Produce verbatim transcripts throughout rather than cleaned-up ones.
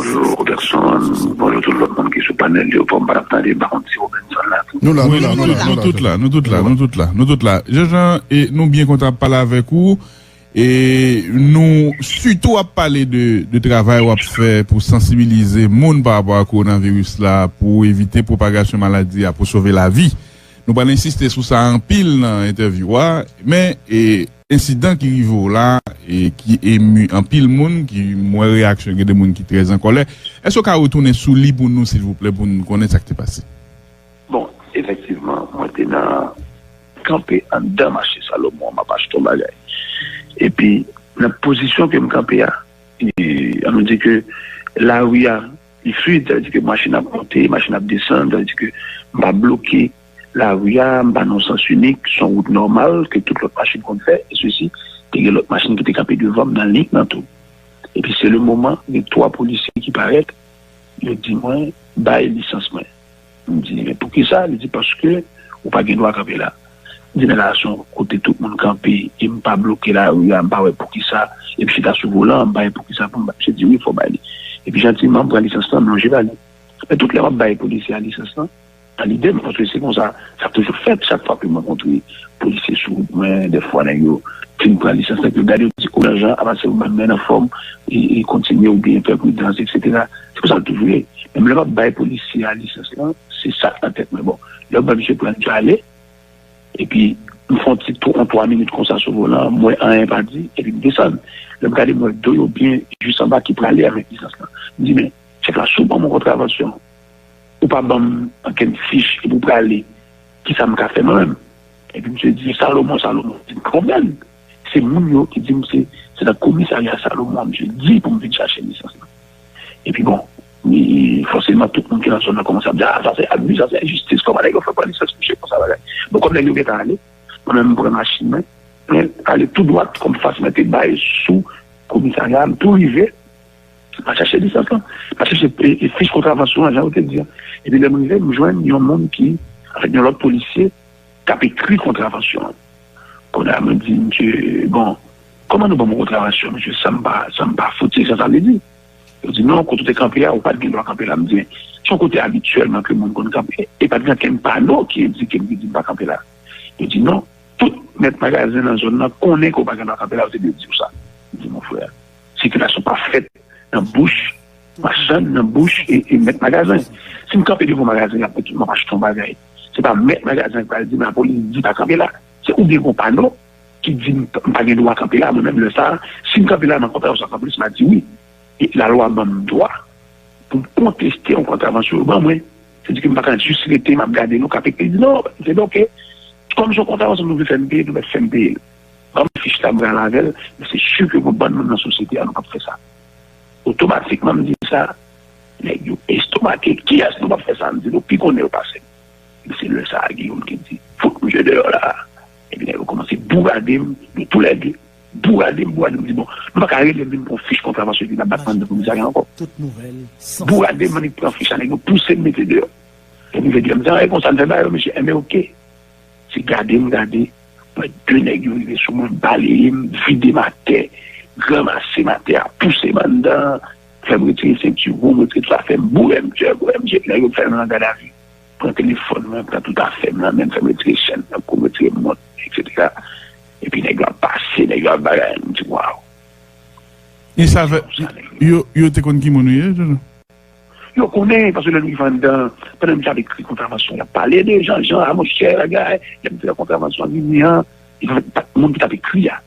Bonjou Robertson, bonjou tout lòt moun ki sou panèl yo. Bon, m pa t ap tande, m pa konn si Robertson la tou. Nou la, nou la, nou la, nou la. Nou tout la, nou tout la, nou tout la, nou tout la. Jean Jean, e nou byen kontan ap pale avèk ou. E nou sitou ap pale de, de travay w ap fè pou sansibilize moun pa rapò a kowonaviris la, pou evite pwopagasyon maladi a, pou sove lavi. Nou pral ensiste sou sa anpil nan entèvyou a, men e, ensidan ki rive w la, e ki emu anpil moun, ki m wè reyaksyon, gen de moun ki trè an kòlè. Èske w ka retounen sou li pou nou, silvouplè, pou nou konnen sa k te pase? Bon, efektivman, mwen te nan kanpe anndan mache Salomon, m ap achte yon bagay. Epi, nan pozisyon ke m kanpe a, e, ann nou di ke lari a, li fluid, sa vle di ke machin ap monte, machin ap desann, sa vle di ke m pa bloke lari a, m pa nan sans inik, se yon wout nòmal ke tout lòt machin konn fè, e sesi, te gen lòt machin ki te kanpe devan m nan liy nan tou. Epi se le moman, gen twa polisye ki parèt, yo di mwen, bay lisans mwen. M di, men poukisa? Li di, paske ou pa gen dwa kanpe la. M di, men la se yon kote tout moun kanpe, e m pa bloke lari a, m pa wè poukisa, e m chita sou volan, m pa wè poukisa pou m bay. Misye di, wi, fò w bay li. Epi jantiman, m pran lisans lan, m lonje ba li. Men tout lè m ap bay polisye a lisans lan, nan lide m, paske se konsa, sa toujou fèt, chak fwa ke m rankontre polisye sou wout mwen, dèfwa nèg yo fin pran lisans, nèg yo gade, yo di, o, Jean Jean, apa se ou menm, men anfòm, e, e kontinye oubyen fè pridans, etsetera. Se konsa l toujou ye. Menm lè m ap bay polisye a lisans lan, se sa k nan tèt mwen. Bon, lè m wè misye pran, misye ale, epi m fè yon ti tou, yon twa minit konsa sou volan, m wè anyen pa di, epi m desann. Lè m gade, m wè do yo byen jis anba ki prale avèk lisans lan. M di, men, chèf la, si w ban m yon kontravansyon, ou pa ban m ankenn fich, epi w prale, kisa m ka fè mwen menm? Epi misye di, Salomon, Salomon. M di, m konprann. Se moun yo ki di m se, se nan komisarya Salomon, misye di pou m vin chache lisans lan. Epi bon, e, fòseman, tout moun ki nan zòn nan kòmanse ap di, a, sa se abi, sa se enjistis, kòman nèg yo fè pran lisans misye konsa bagay. Bon, kòm nèg yo gentan ale, mwen menm m pran machin mwen, mwen ale tou dwat, kòm fas mwen te bay sou komisarya a, m tou rive, m al chache lisans lan, m al chache, e, e, fich kontravansyon an, jan yo te di an. Epi lè m rive, m jwenn yon moun ki, anfèt, yon lòt polisye, k ap ekri kontravansyon an. Kounye a, mwen di, misye, bon, kòman nou ban m yon kontravansyon, misye, san m pa, san m pa fouti, sa sa vle di? Yo di, non, kote w te kanpe a, ou pa t gen dwa kanpe la. M di, men, se yon kote abityèlman ke moun konn kanpe, e pa t gen okenn pano ki endike m, ki di m pa kanpe la. Yo di, non, tout mèt magazen nan zòn nan konnen ke w pa gen dwa kanpe la, yo te dwe di w sa. M di, mon frè, sikilasyon pa fèt nan bouch machann, nan bouch e, e mèt magazen. Si m kanpe devan yon magazen, y ap mete m ap achte yon bagay, se pa mèt magazen an ki pral di m, lapolis di pa kanpe la. Se oubyen gon pano ki di m, m pa gen dwa kanpe la, mwen menm lè sa a, si m kanpe la nan kontravansyon ak lapolis, m a di wi. E lalwa ban m dwa pou m konteste yon kontravansyon yo ban mwen. Se di ke m pa ka jis rete, m ap gade nou k ap ekri, di non, se oke. Kòm se yon kontravansyon nou vle fè m peye, nou mèt fè m peye l. Ban m fich la, m pral avè l, men se si ke pou bann moun nan sosyete a, nou p ap fè sa. Otomatikman, m di sa, nèg yo estomake, kiyès nou p ap fè sa? M di nou pi konnen yo pase m. Epi se lè sa a, gen youn ki di, fout misye deyò la. Epi nèg yo kòmanse bourade m, nou toulède, bourade m, bourade m, m di bon, nou pa ka rele m vin pran fich kontravansyon epi n ap bat m anndan komisarya ankò. Bourade m, annik pran fich la, nèg yo pouse m mete deyò. Epi m vle di, m di, a, e konsa n fè bagay yo, mesye, enben oke. Se gade m gade, m wè de nèg yo rive sou mwen, baleye m, vide m atè, ranmase m atè a, pouse m anndan, fè m retire senti, wou m retire tout afè m, boure m, djè, boure m, djè, nèg yo fè m nan gadavi. Pran telefòn mwen, pran tout afè m nan men m, fè m retire chèn nan kou m, retire mont, etsetera. Epi nèg yo ap pase, nèg yo ap bagay, m di, waw. E sa fè, yo, yo te konn ki moun ou ye, Jojo? Yo konnen, paske lè nou rive anndan, pandan misye ap ekri kontravansyon, y ap pale de Jean Jean, a monchè, bagay, y ap di kontravansyon an vini an, e anfèt, pa t moun ki t ap ekri a.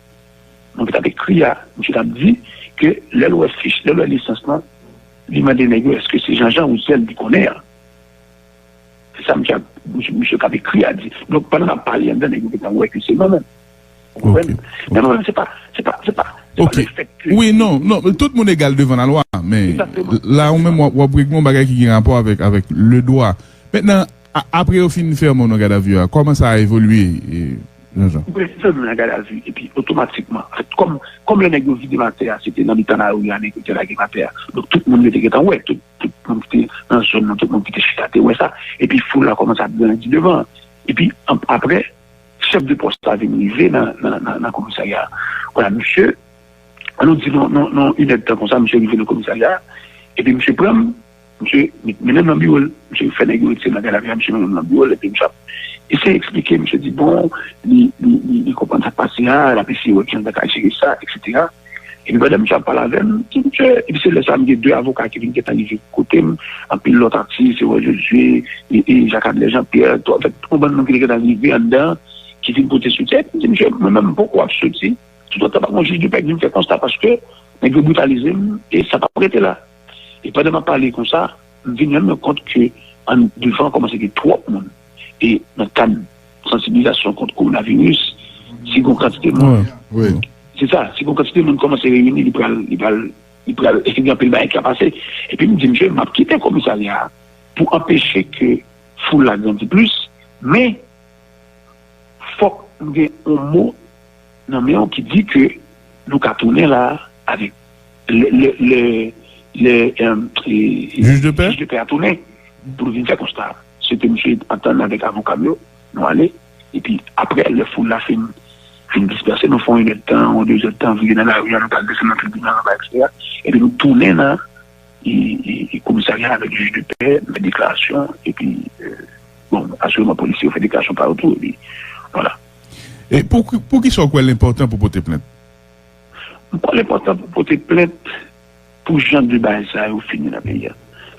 Moun ki t ap ekri a, misye t ap di ke lè l wè fich, lè l wè lisans lan, li mande nèg yo èske se Jean Jean ou sèl li konnen an. Se sa misye ap, misye, misye k ap ekri a di. Donk, pandan n ap pale anndan, nèg yo gentan wè ke se mwen menm. Ou konprann? Men mwen menm, se pa, se pa, se pa, se pa lefèt ke... Wi, non, non, tout moun egal devan lalwa, men la, ou menm, w ap, w ap regle yon bagay ki gen rapò avèk, avèk ledwa. Mentnan, a-, apre yo fin fèmen w nan gadavi a, kòman sa a evolye, e, Jean Jean? Ou presize m nan gadavi, epi otomatikman, anfèt, kòm, kòm lè nèg yo vide m atè a, se te nan mitan lari a, nèg yo te lage m atè a. Donk, tout moun yo te gentan wè, tout, tout moun ki te nan zòn nan, tout moun ki te chita te wè sa. Epi foul la kòmanse ap grandi devan. Epi, an-, apre, chèf de pòs la vin rive nan, nan, nan, nan komisarya a. Kounye a, misye, ann nou di nan, nan, nan inèdtan konsa, misye rive nan komisarya a, Epi misye pran m, misye mennen m nan biwo l. Misye fè nèg yo retire m nan gadavi a, misye mennen m nan biwo l, epi misye ap eseye eksplike, misye di, bon, li, li, li, li konprann sa k pase a, l ap eseye wè kijan l ta ka jere sa, etsetera. Epi pandan misye ap pale avè m, m di misye, epi se lè sa a m gen de avoka ki vin gentan rive kote m, anpil lòt atis, Erol Josué, e, e Jacques Adler Jean-Pierre, tout, anfèt, yon bann moun ki te gentan rive anndan, ki vin pote soutyen. Epi m di misye, mwen menm, m poko ap soti, toutotan pa gen yon jij de pè ki vin fè konsta, paske nèg yo britalize m, e sa p ap rete la. E pandan m ap pale konsa, m vin rann mwen kont ke an, devan an kòmanse gen twòp moun. E nan kad sansibilizasyon kont kowonaviris, si gon kantite moun, Wi. se sa, si gon kantite moun kòmanse reyini, li pral, li pral, li pral gen anpil bagay ki ka pase. Epi m di misye, m ap kite komisarya a pou anpeche ke foul la grandi plis, men fòk m gen yon mo nan men w ki di ke nou ka tounen la avèk le, le, le, le, euh, e, e, Jij de pè? Jij de pè a tounen pou nou vin fè konsta. Se ke misye antann avèk avoka m yo, nou ale. Epi apre, lè foul la fin, fin dispèse, nou fè yon inèdtan, yon dezèdtan, vire nan lari a, nou pral desann nan tribinal anba, etsetera. Epi nou tounen nan e, e, e komisarya avèk jij de pè, fè deklarasyon, epi, euh, bon, asireman polisye yo fè deklarasyon pa yo tou, epi, vwala. E pou, pou ki sa w kwè l enpòtan pou pote plent? M kwè l enpòtan pou pote plent pou jan de bagay sa yo fini nan peyi a.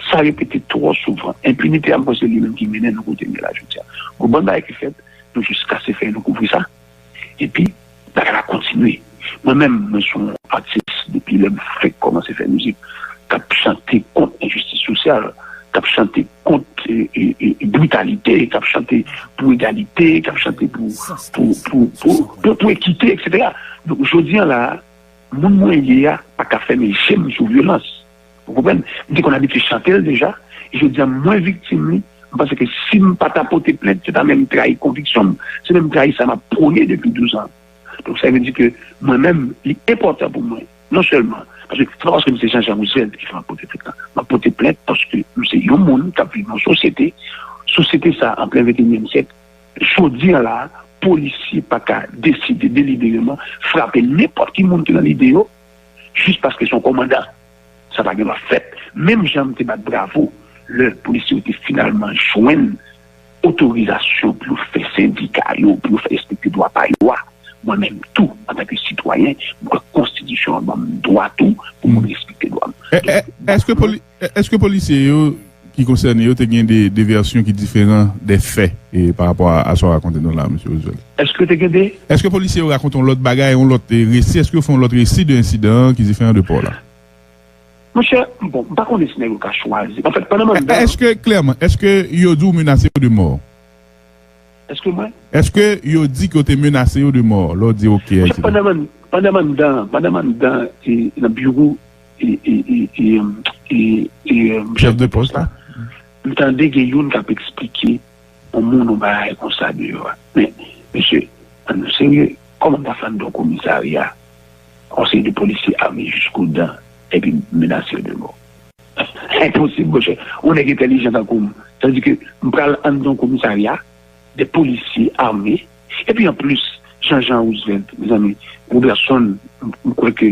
Sa repete twò souvan. Enpinite a, m panse li menm ki mennen nou kote n ye la jodi a. Gon bann bagay ki fèt, nou jis kase fèy nou kouvri sa. Epi, bagay la kontinye. Mwen menm, mwen se yon atis depi lè m fenk kòmanse fè mizik, k ap chante kont enjistis sosyal, k ap chante kont e, e, e, britalite, k ap chante pou egalite, k ap chante pou, pou, pou, pou, pou, pou ekite, etsetera. Donk, jodi a la, moun mwen ye a pa ka fèmen je m sou vyolans. Ou konprann? M te konn abitye chante l deja. E jodi a, mwen viktim li. M panse ke si m pa ta pote plent, se ta menm trayi konviksyon m. Se menm trayi sa m ap pwone depi douz an. Donk, sa vle di ke mwen menm, li enpòtan pou mwen. Non sèlman, paske se pa paske m se Jean Jean Roosevelt ki fè m ap pote plent la. M ap pote plent paske m se yon moun k ap viv nan yon sosyete. Sosyete sa, an plen venteyinyèm syèk, jodi a la, polisye pa ka deside delibereman frape nenpòt ki moun ki nan lide yo, jis paske se yon kòmandan. Sa pa gen dwa fèt. Menm jan m te bat bravo lè polisye yo te finalman jwenn otorizasyon pou yo fè sendika yo, pou yo fè respekte dwa pa yo a, mwen menm tou, antanke sitwayen, m kwè konstitisyon an ban m dwa tou pou mwen respekte dwa m. Èske poli, Èske polisye yo ki konsène yo te gen de, de vèsyon ki diferan de fè e, pa rapò a, a sa w rakonte nou la, mesye Roosevelt? Èske te gen de? Èske polisye yo rakonte yon lòt bagay, yon lòt e, resi? Èske yo fè yon lòt resi de ensidan an ki diferan de pa w la? Monchè, bon, m pa konnen si nèg yo ka chwazi. Anfèt, pandan m anndan. Èske, klèman, èske yo di w menase yo de mò? Èske mwen? Èske yo di ke w te menase yo de mò lè w di oke a, etsetera? Pandan m, pandan m anndan, pandan m anndan e, nan biwo e, e, e, e, e, e, e, Chèf de pòs la? M tande gen youn k ap eksplike yon moun yon bagay konsa deyò a. Men, mesye, ann nou serye, kòman m ta fè anndan yon komisarya, yon seri de polisye ame jiskodan, epi menase yo de mò? Enposib, monchè. Yon nèg entèlijan tankou m. Sa vle di ke m pral anndan yon komisarya, de polisye ame, epi anplis, Jean Jean Roosevelt, mezanmi, Robertson, m, m kwè ke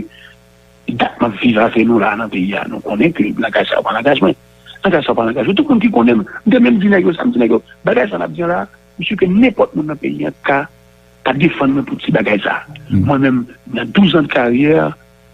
dat m ap viv avè nou la nan peyi a, nou konnen ke langaj sa yo pa langaj mwen. Langaj sa yo pa langaj mwen. Tout moun ki konnen m, m te menm di nèg yo sa, m di nèg yo, bagay sa n ap di an la, m si ke nenpòt moun nan peyi an ka, ka defann mwen pou ti bagay sa. Mwen menm, nan douz an de karyè,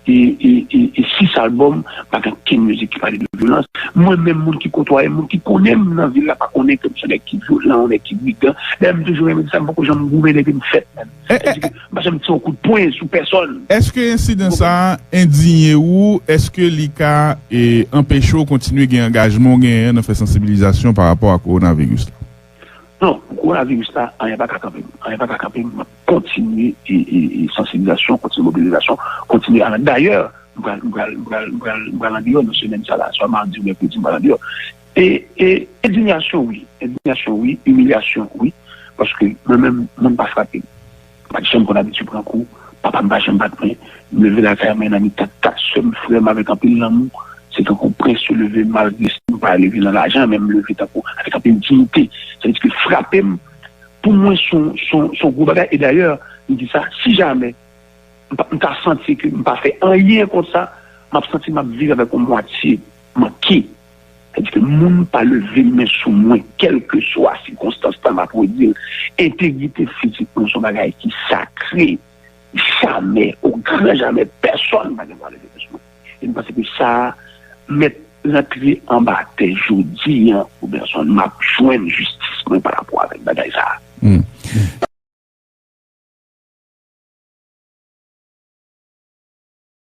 e, e, e, e sis albòm, pa gen okenn mizik ki pale de vyolans. Mwen menm, moun ki kotwaye m, moun ki konnen m nan vil la, pa konnen ke m se yon nèg ki vyolan, yon nèg ki brigan. Dayè, m toujou renmen di sa, m poko janm goumen depi m fèt menm. Sa vle di ke m pa janm tire yon kout pwen sou pèsòn. Èske ensidan sa a endiye w? Èske li ka e, anpeche w kontinye gen angajman w genyen nan fè sansibilizasyon pa rapò a kowonaviris la? Non, pou kowonaviris la, anyen pa ka kanpe m. Anyen pa ka kanpe m. M ap kontinye e, e, e sansibilizasyon, kontinye mobilizasyon, kontinye ale. Dayè, m pral, m pral, m pral, m pral, m pral andeyò nan semèn sa la, swa madi ou mèkredi, m pral andeyò. E, e, endiyasyon, wi. Endiyasyon, wi. Imilyasyon, wi. Paske mwen menm, moun pa frape m. M pa t janm konn abitye pran kou. Papa m pa janm bat mwen. M leve lakay mwen nan mitan kat sè m, frè m, avèk anpil lanmou. Se tankou prens yo leve m, malgre si m pa leve nan lajan, men m leve tankou, avèk anpil diyite. Sa vle di ke frape m, pou mwen, se yon, se yon, se yon gwo bagay. E dayè, m di sa, si jamè m pa, m ta santi ke m pa fè anyen kont sa, m ap santi m ap viv avèk yon mwatye manke. Sètadi ke moun pa leve men sou mwen, kèlkeswa sikonstans la, m ap redi l, entegrite fizik mwen se yon bagay ki sakre. Jamè, o gran jamè, pèsonn pa gen dwa leve men sou mwen. E m panse ke sa mèt rantre anba tè jodi a, Robertson, m ap jwenn jistis mwen parapò avèk bagay sa a.